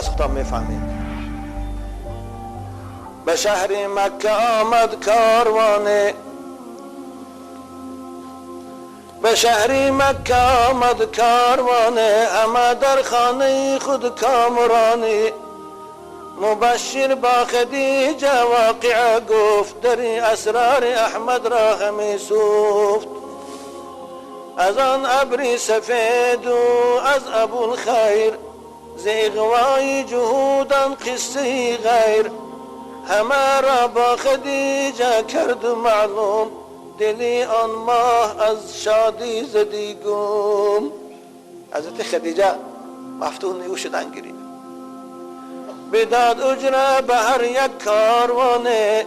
از خدا میفهمید. به شهر مکه آمد کاروانه، به شهر مکه آمد کاروانه، همه در خانه خود کامرانی. مبشر با خدیجه واقعه گفت، در اسرار احمد را همی سوفت. از آن ابری سفید و از ابوالخیر، ز اغوای جهودان قصه غیر. همه را با خدیجه کرد معلوم، دلی آن ماه از شادی زدی گم. حضرت خدیجه مفتون او شدن گرید. بداد اجره به هر یک کاروانه،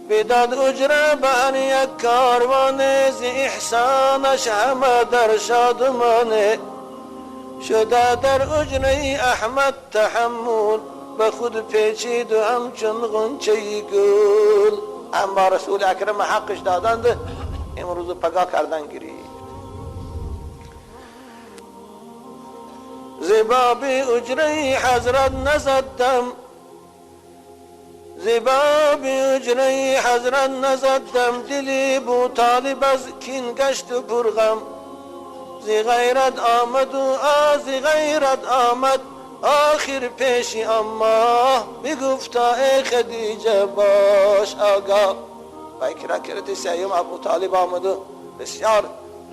بداد اجره به هر یک کاروانه، ز احسانش همه در شادمانه. شده در اجره احمد تحمل، به خود پیچید و همچون غنچه گل. اما رسول اکرم حقش دادند، امروز پگاه کردن گرید. زباب اجره حضرت نزدم، زباب اجره حضرت نزدم، دلی بو طالب از کین گشت پرغم. زی غیرت آمد و از غیرت آمد، آخر پیشی اما بگفتا ای خدیجه باش آگاه. و اکرا کرد سیوم ابو طالب آمد و بسیار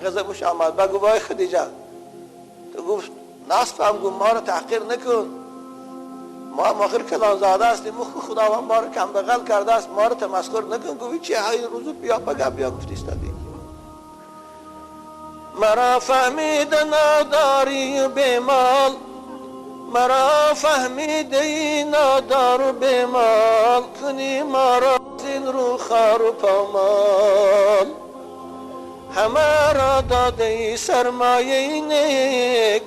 غضبش آمد. بگو وای خدیجه، تو گفت ناس فهم، گفت ما رو تحقیر نکن، ما آخر کلان زاده هستیم، خداوند ما رو کم بغل کرده است، ما رو تمسخر نکن. گفت چه های روزو بیا پگه بیا. گفت ایستادی مرا فهمیده ناداری به مال، مرا فهمیده نادار به مال، کنی ما را زین رو خار و پامال. همه را داده سرمایه نیک،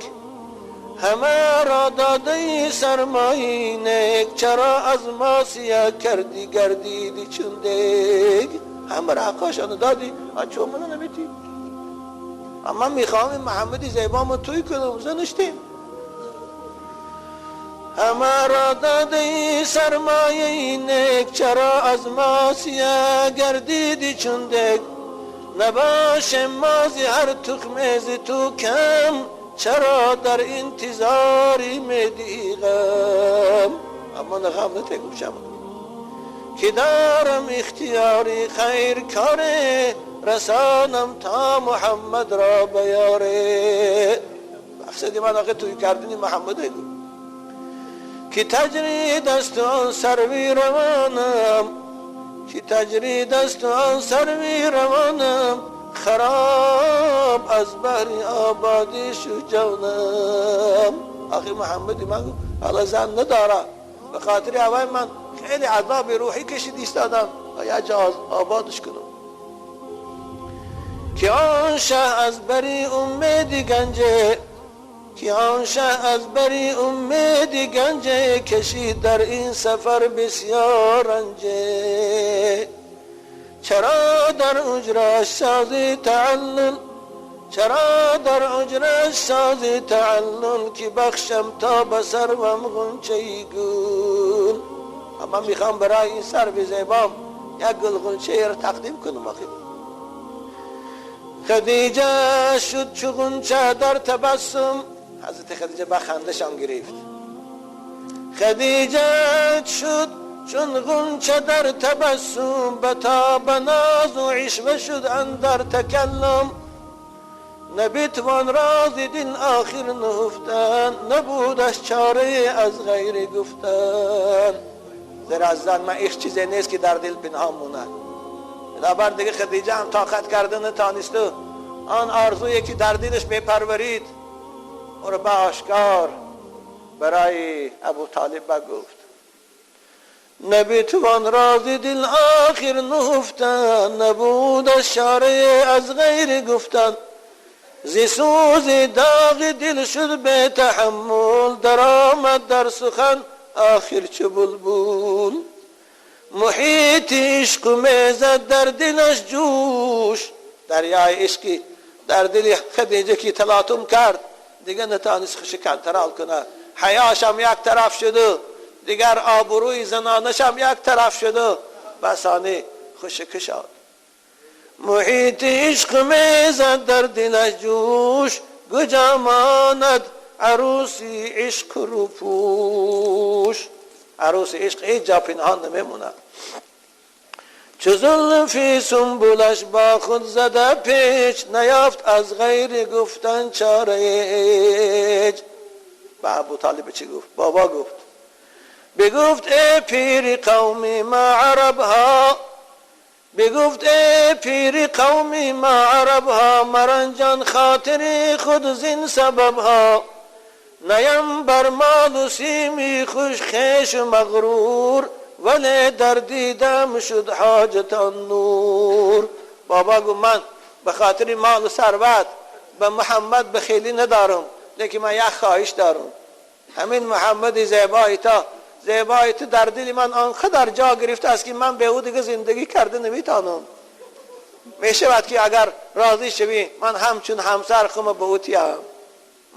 همه را داده سرمایه نیک، چرا از ما سیاه کردی گردیدی چون دیگ. همه را حقاشان دادی، چون منو نمیتی. اما میخوام این محمدی زیبامو توی کنم، زنشتیم. همه را داده سرمایه نیک، چرا از ما سیاه گردیدی چون دیگ. نباشه مازی هر تخمه ز تو کم، چرا در انتظاری میدی غم. اما نه غم نتگم شما که دارم اختیاری خیر کاره، رسانم تا محمد را بیاره. مقصد من آقا توی کردنی محمد گو که تجرید است آن سروی روانم، که تجرید است آن سروی روانم، خراب از بهر آبادی شو جانم. آخی محمدی من حالا زن نداره، به خاطر هوای من خیلی عذاب روحی کشید ایستادم، آیا جا آبادش کنم. که آن شه از بری امید گنجه، که آن شه از بری امید گنجه، کشید در این سفر بسیار رنجه. چرا در اجرش سازی تعلل، چرا در اجرش سازی تعلل، که بخشم تا به سروم غنچه گل. اما میخوام برای این سرو زیبام یک گل غنچه را تقدیم کنم. آخه خدیجه شد چو غنچه در تبسم، حضرت خدیجه به خندشان گرفت. خدیجه شد چون غنچه در تبسم، به تاب ناز و عشوه شد اندر تکلم. نبتوان راز دل آخر نهفتن، نبودش چاره از غیر گفتن. زیرا عزیزان من هیچ چیزی نیست که در دل پنهان مونه. بنابر دیگه خدیجه هم طاقت کرده نتانست، آن آرزویی که در دلش میپرورید او را به آشکار برای ابو طالب بگفت. نبتوان راز دل آخر نهفتن، نبودش چاره از غیر گفتن. ز سوز داغ دل شد به تحمل، درآمد در سخن آخر چو بلبل. محیط عشق میزد در دلش جوش، دریای عشقی در دل خدیجه که تلاطم کرد، دیگه نتانست خوش کنترل کنه. حیاشم یک طرف شده، دیگر آبروی زنانشم یک طرف شده، بسانه خوش کشاد. محیط عشق میزد در دلش جوش، کجا ماند عروسی عشق رو پوش. عروس عشق هیچ جا پنهان نمیموند. چو زلفی سنبلش با خود زده پیچ، نیافت از غیر گفتن چاره هیچ. با ابو طالب چی گفت؟ بابا گفت، بگفت ای پیر قومی ما عرب ها، بگفت ای پیر قومی ما عرب ها، مرنجان خاطر خود زین سبب ها. نیم بر مال و سیمی خوش خویش و مغرور، ولی در دیدم شد حاجت نور. بابا گفت من به خاطر مال و ثروت به محمد به خیلی ندارم، لیکن من یک خواهش دارم. همین محمد زیبای تا، زیبای تو در دل من آنقدر جا گرفته است که من به او دیگه زندگی کرده نمیتانم. میشود که اگر راضی شوی من همچون همسر خودم به او تیم،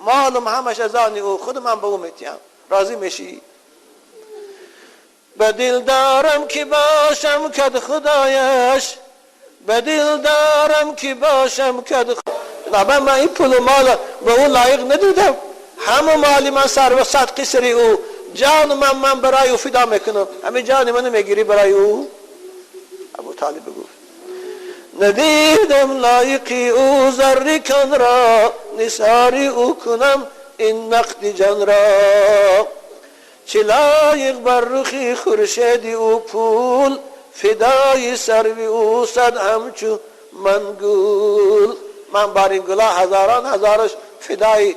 مالم همش از آن او، خود من به او میتیم، راضی میشی؟ به دل دارم که باشم کد خدایش، به دل دارم که باشم کد خدایش. من این پول و مال به او لایق ندیدم، همه مالی من سر و صدقه سری او، جان من برای او فدا میکنم، همه جان منو میگیری برای او. ابو طالب گفت ندیدم لایقی او ذره کن را، نثاری او کنم این نقد جان را. چه لایق بر رخی خورشید او پول، فدای سروی او صد همچو منگول. من بر این گلا هزاران هزارش فدای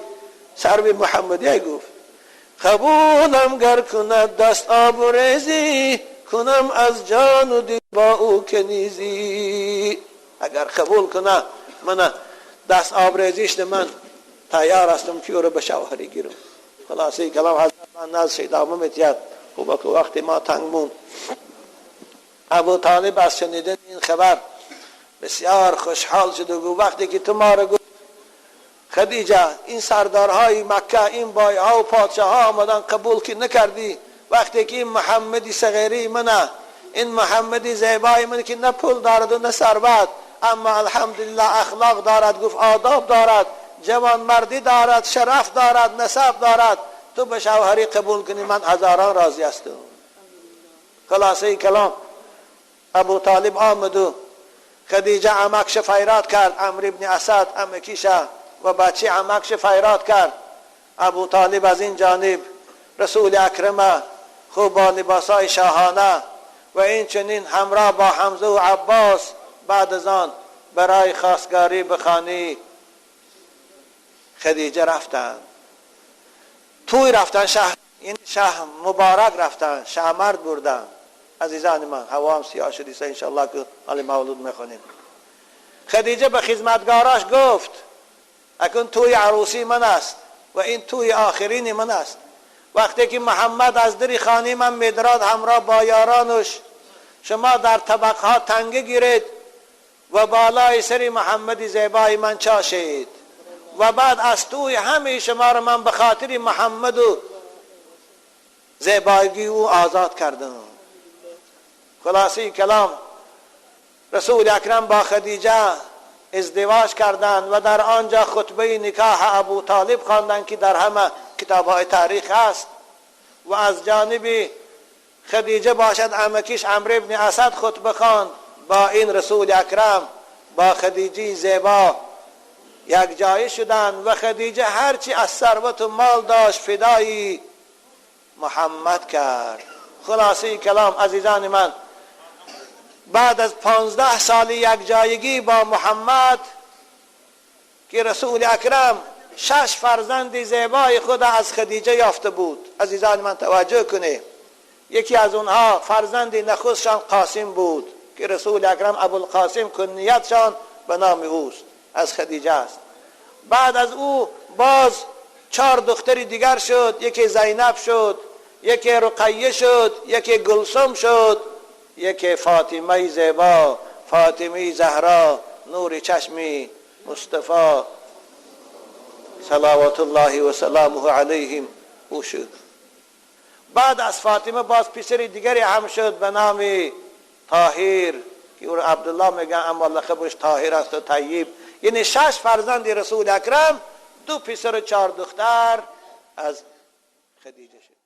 سروی محمدی گفت. قبولم گر کند دست آب و ریزی، کنم از جان و دل با او کنیزی. اگر قبول کنه من دست آب ریزیش من تیار هستم که او رو به شوهری گیرم. خلاصه کلام حضرت من نزد ادامه می‌دهد. خوب که وقتی ما تنگ مون. ابو طالب از شنیدن این خبر بسیار خوشحال شد و گفت وقتی که تو ما رو گفت خدیجه این سردارهای مکه، این بایها و پادشاه ها آمدن قبول که نکردی، وقتی که این محمدی صغیری منه، این محمدی زیبای منه که نه پول دارد و نه ثروت، اما الحمدلله اخلاق دارد، گفت آداب دارد، جوانمردی دارد، شرف دارد، نسب دارد، تو به شوهری قبول کنی من هزاران راضی هستم. خلاصه کلام ابو طالب آمد و خدیجه عمکش فیراد کرد، عمرو ابن اسد عمکیشه و بچه عمکش فیراد کرد. ابو طالب از این جانب رسول اکرم خوب با لباسای شاهانه و این چنین همراه با حمزه و عباس بعد از آن برای خواستگاری به خانه خدیجه رفتند. توی رفتن شهر، این شهر مبارک رفتن، شهرمرد بردن. عزیزان من هوا هم سیاه شدی انشالله که حال مولود میخونیم. خدیجه به خدمتگاراش گفت اکنون توی عروسی من است و این توی آخرین من است. وقتی که محمد از در خانه من میدراد همراه با یارانش، شما در طبقها تنگه گیرید و بالای سر محمد زیبای من چاشید و بعد از توی همه شما را من به خاطر محمد و زیبایی او آزاد کردم. خلاصه کلام رسول اکرم با خدیجه ازدواج کردند و در آنجا خطبه نکاح ابو طالب خواندند که در همه کتاب‌های تاریخ است. و از جانب خدیجه باشد عمکیش عمرو ابن اسد خطبه خواند. با این رسول اکرم با خدیجه زیبا یک جای شدند و خدیجه هرچی از ثروت و مال داشت فدای محمد کرد. خلاصه کلام عزیزان من، بعد از 15 سال یک جایگی با محمد که رسول اکرم 6 فرزند زیبای خود از خدیجه یافته بود. عزیزان من توجه کنه، یکی از اونها فرزند نخستشان قاسم بود که رسول اکرم ابوالقاسم کنیتشان به نام اوست، از خدیجه است. بعد از او باز 4 دختر دیگر شد، یکی زینب شد، یکی رقیه شد، یکی گلسم شد، یکی فاطمه زیبا، فاطمه زهرا، نور چشمی مصطفی صلوات الله و سلامه علیهم او شد. بعد از فاطمه باز پسر دیگری هم شد به نام طاهر که او عبدالله میگن، اما لقبش طاهر است و طیب. یعنی شش فرزند رسول اکرم، دو پسر و چهار دختر از خدیجه شد.